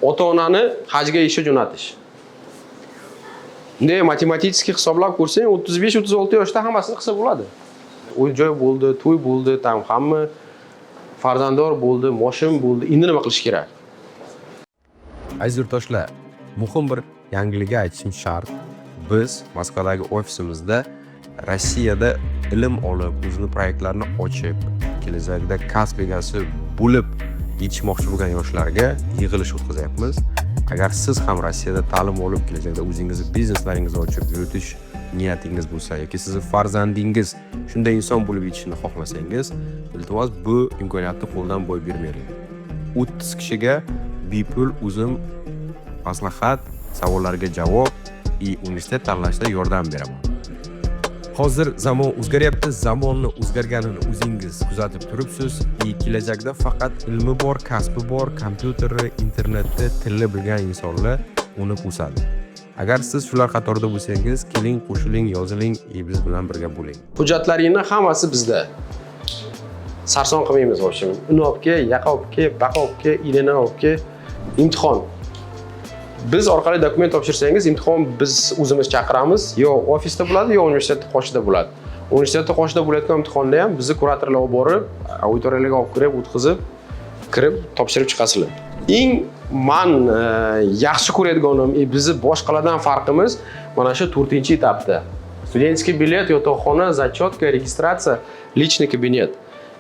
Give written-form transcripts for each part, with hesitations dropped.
Ota-onani hajga ishga jo'natish. Bunday matematik hisoblab ko'rsang, 35-36 yoshda hammasini qilsa bo'ladi. Uy joy bo'ldi, to'y bo'ldi, tam hamma farzanddor bo'ldi, moshin bo'ldi. Endi nima qilish kerak? Aziz yurtdoshlar, muhim bir yangilikni aytishim shart. Biz Moskvadagi ofisimizda Rossiyada ilm olib, o'zini proyektlarini ochib, kelajakda kasb egasi bo'lib yetishmoqchi bo'lgan yoshlarga yig'ilish o'tkazyapmiz. Agar siz ham Rossiyada ta'lim olib, kelajakda o'zingizni bizneslaringizni ochib yuritish niyatingiz bo'lsa yoki sizni farzandingiz shunday inson bo'lib yetishishini xohlasangiz, iltimos, bu imkoniyatni qo'ldan boy bermang. 30 kishiga bepul o'zim maslahat, savollarga javob и universitet tanlashda yordam beraman. Hozir zamon o'zgaryapti, zamonni o'zgarganini o'zingiz kuzatib turibsiz. И kelajakda faqat ilmi bor, kasbi bor, kompyuteri, internetni, tilni bilgan insonlar unib o'sadi. Agar siz shular qatorida bo'lsangiz, keling, qo'shiling, yoziling и biz bilan birga bo'ling. Hujjatlaringni hammasi bizda. Sarson qilmaymiz, в общем. Uni olib kel, yaqa olib kel, baqa olib kel, ilini olib kel. Imtihon. Biz orqali dokument topshirsangiz, imtihon biz o'zimiz chaqiramiz. Yo ofisda bo'ladi, yo universitetni qoshida bo'ladi. Universitetni qoshida bo'layotgan imtihonda ham bizni kuratorlar olib borib, auditoriyalarga olib kirib, o'tkazib, kirib topshirib chiqasizlar. Eng man yaxshi ko'radiganim, bizni boshqalardan farqimiz mana shu 4-etapda. Студенческий билет, yotoqxona, зачетка, registratsiya, личный кабинет.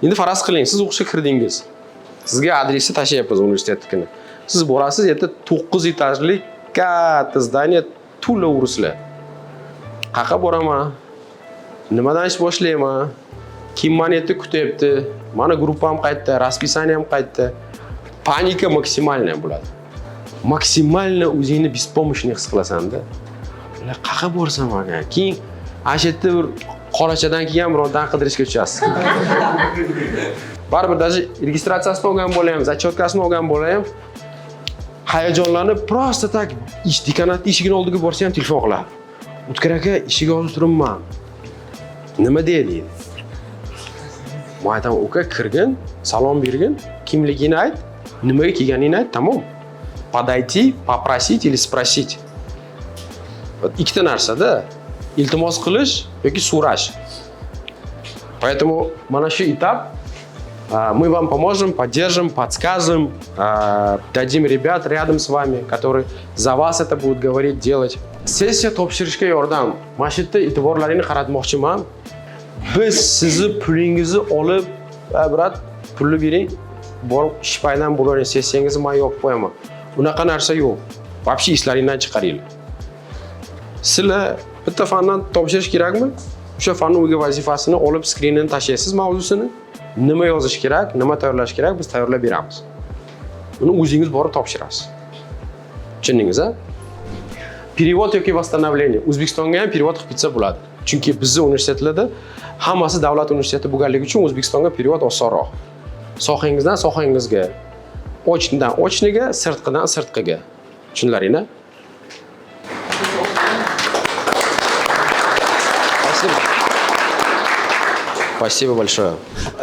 Endi faraz qiling, siz o'qishga kirdingiz. Sizga adresni tashlayapmiz universitetnikini. Siz borasiz, yerda 9 etajli katta здание, to'la ruslar. Qayerga boraman? Nimadan ish boshlayman? Kim mani yerda kutyapti? Mani gruppam qayerda? Расписание m qayerda? Паника максимальная bo'ladi. Максимально o'zingni беспомощный his qilasan-da. Qayerga borsam agar? Keyin ana shu yerda bir qorachadan keyin birontadan qidirishga tushasiz. Baribir даже registratsiyasini olgan bola ham, зачеткасini olgan bola ham hayajonlanib, просто так ish dekanatni eshigini oldiga borsa ham telefon qiladi. "O'tkir aka, eshik oldida turibman. Nima deydi?" deydi. Men aytaman, "Uka, kirgin, salom bergin, kimligingni ayt, nimaga kelganingni ayt, tamom." Подойти, попросить или спросить. Вот ikkita narsada, iltimos qilish yoki so'rash. Поэтому mana shu этап мы вам поможем, поддержим, подскажем, дадим ребят рядом с вами, которые за вас это будут говорить, делать. Sessiya topshirishga yordam. Mana shu yerda e'tiborlaringni qaratmoqchiman. Biz sizni pulingizni olib, "A, брат, pulni bering, borib ish paydan bo'lavering, sessiyangizni men yopib qo'yaman." Unaqa narsa yo'q. Вообще eslaringdan chiqaringlar. Sizlar bitta fandan topshirish kerakmi? O'sha fanni uyga vazifasini olib, skrinini tashlaysiz mavzusini. Nima yozish kerak, nima tayyorlash kerak, biz tayyorlab beramiz. Uni o'zingiz borib topshirasiz. Tushundingiz, a? Перевод yoki восстановление. O'zbekistonga ham перевод qilib ketsa bo'ladi. Chunki bizni universitetlarda hammasi davlat universiteti bo'lganligi uchun O'zbekistonga перевод osonroq. Sohangizdan sohangizga, очный dan очный ga, sirtqidan sirtqiga. Tushundilaring, a? Спасибо. Спасибо большое.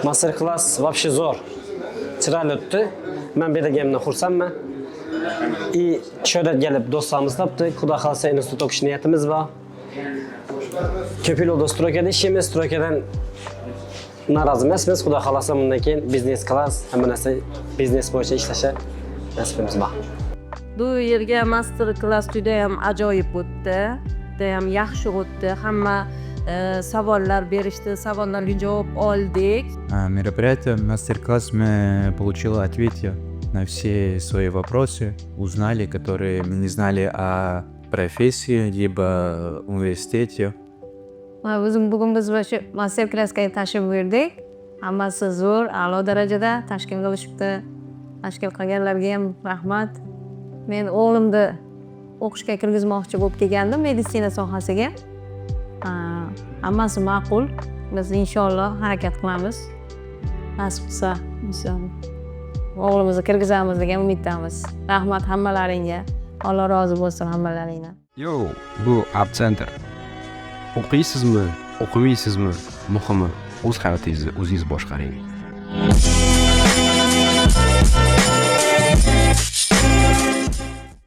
Мастер класс вообще zo'r. Chiroyli o'tdi. Men bu yerda kelganimdan xursandman. И cho'rat kelib do'stlarimiz topdik. Xudo xohlasa, institut o'qish niyatimiz bor. Ko'p yil oldi стройка da ishlaymiz, стройка dan norozi emasmiz. Xudo xohlasa, bundan keyin biznes klass, hamma narsa biznes bo'yicha ishlashga nasibimiz bor. Bu yerga master klass judayam ajoyib o'tdi, judayam yaxshi o'tdi. Hamma savollar berishdi, savollarga javob oldik. Мероприятие, мастер-класс, мы получили ответы на все свои вопросы, узнали, которые мы не знали о профессии либо университете. Va o'zim bugun biz shu master klassga tashrif buyurdik. Hammasi zo'r, a'lo darajada tashkil qilishibdi. Tashkil qilganlarga ham rahmat. Men o'g'limni o'qishga kirgizmoqchi bo'lib kelgandim meditsina sohasiga. Hammasi ma'qul. Biz inshaalloh harakat qilamiz. Nasib qilsa, inshaalloh. O'g'limizni kirgizamiz degan umiddamiz. Rahmat hammalaringga. Alloh rozi bo'lsin hammalaringdan. Yo, bu App Center. O'qiysizmi, o'qimaysizmi, muhimi o'z hayotingizni o'zingiz boshqaring.